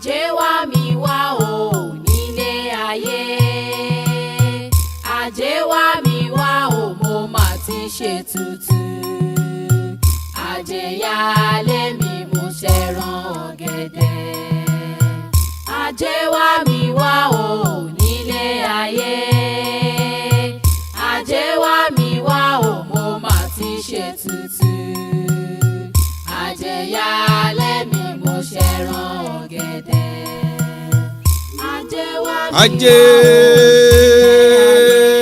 Ajé wá mi wá o nílé ayé. Ajé wá mi wá o, mo mà ti ṣe tutù. Ajé yálé mi, mo ṣẹ̀ràn ọ̀gẹ̀dẹ̀. Ajé wá mi wá o nílé ayé. Ajé wá mi wá o, mo mà ti ṣe tutù. Ajé yálé mi, mo ṣẹ̀ràn ọ̀gẹ̀dẹ̀. Ajé wá mi Ajé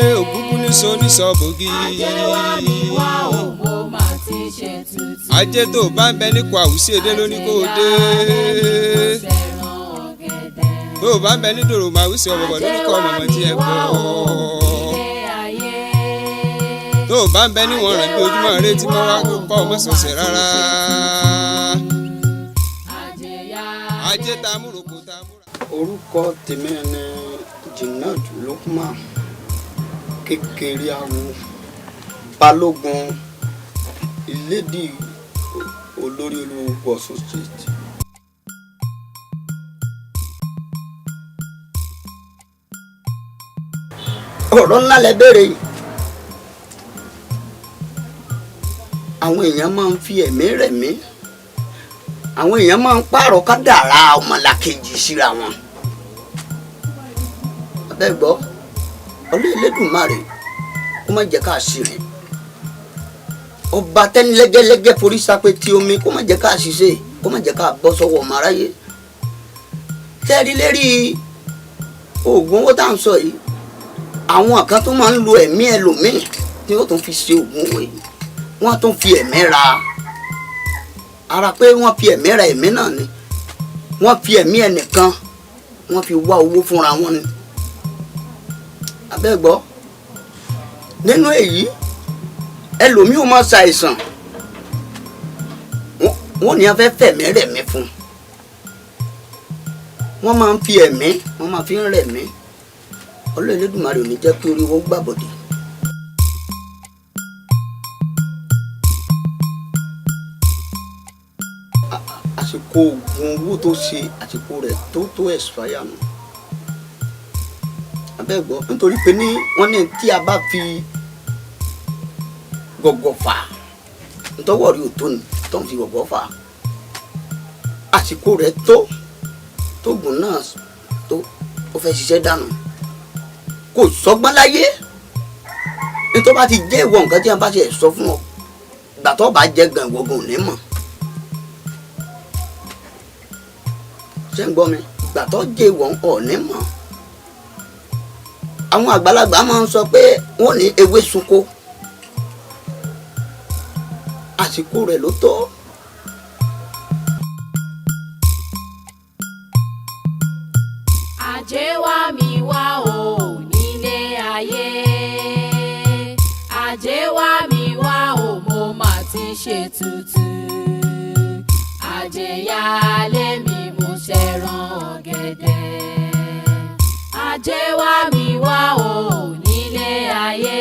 wá o. Ògúngún nísọ nísọ bògì. Ajé wá mi wá o, mo mà ti ṣe tutù. Ajé tó bá ń bẹ nípò àwùsí èdè ló ní kó o dé. Tó bá ń bẹ ní dòrò màwùsí ọ̀bọ̀bọ̀ ló ní kó ọmọ tí ẹ bọ̀. Tó bá ń bẹ níwọ̀n rẹ̀ bí ojúmọ́ rẹ tí mọ́ wá kọ́ ọmọ sọ̀sẹ̀ rárá. Ajé tá a múrò kó tá a múra. Orúkọ tèmi ni Jinad Lukman Kékeré Awo, balógun ìlédì olórí olùgbò Ọ̀ṣun State. Ọ̀rọ̀ ńlá lẹ béèrè yìí. Àwọn èèyàn máa ń fi ẹ̀mí rẹ̀ mí, àwọn èèyàn máa ń pààrọ̀ kádàrá ọmọlàkejì síra wọn. Abẹ́ gbọ́, Ọlọ́run Elédùmarè kó má jẹ́ ká ṣìrìn. Ọba tẹ́ni lẹ́gẹ́lẹ́gẹ́ forí sápẹ́ tí omi, kó má jẹ́ ká ṣiṣẹ́, kó má jẹ́ ká bọ́ sọ́wọ́ ọmọ aráyé. Tẹ́rí lérí oògùn owó tá à ń sọ yìí, àwọn kan tó máa ń lo ẹ̀mí ẹlòmíì tí wọ́n tún fi ṣe oògùn owó yìí, wọ́n tún fi ẹ̀mí ra ara pé wọ́n fi ẹ̀mí ra ẹ̀mí náà ni. Wọ́n fi ẹ̀mí ẹnìkan, wọ́n fi wá owó fúnra wọn ni. Abẹ́gbọ́, nínú èyí, ẹlòmíì ò máa ṣàìsàn, wọ́n ní a fẹ́ fẹ̀mí rẹ̀ mí fún un. Wọ́n máa ń fi ẹ̀mí, wọ́n máa fi ń rẹ̀ mí. Ọlọ́run Elédùmarè ò ní jẹ́ kí orí wọn gbàbọ̀dé. Àsìkò oògùn owó tó ṣe, àsìkò rẹ̀ tó expire nù. Abẹ́gbọ́, nítorí pé ní wọ́n ní tí a bá fi gọ̀gọ̀ fà, ntọ́wọ́ rí òtó ni tó ń fi gọ̀gọ̀ fà. Àsìkò rẹ̀ tó tóògùn náà tó ó fẹ́ ṣiṣẹ́ dànù. Kò sọ́gbọ́n láyé. Nítorí bá ti jẹ́ ìwọ nǹkan tí a bá ṣe sọ fún ọ, ìgbà tó bá jẹ́ gan, ìwọ gan ò ní mọ̀. Ṣé ń gbọ́ mi? Ìgbà tó jẹ́ ìwọ ò ní mọ̀. Àwọn àgbàlagbà máa ń sọ pé wọ́n ní ewé sunko. Àsìkò rẹ̀ ló tó. Ajé wá mi wá o nílé ayé. Ajé wá mi wá o, mo mà ti ṣe tutù. Ajé yálé mi, mo ṣẹ̀ràn ọ̀gẹ̀dẹ̀. Ajé wá mi wá o nílé ayé.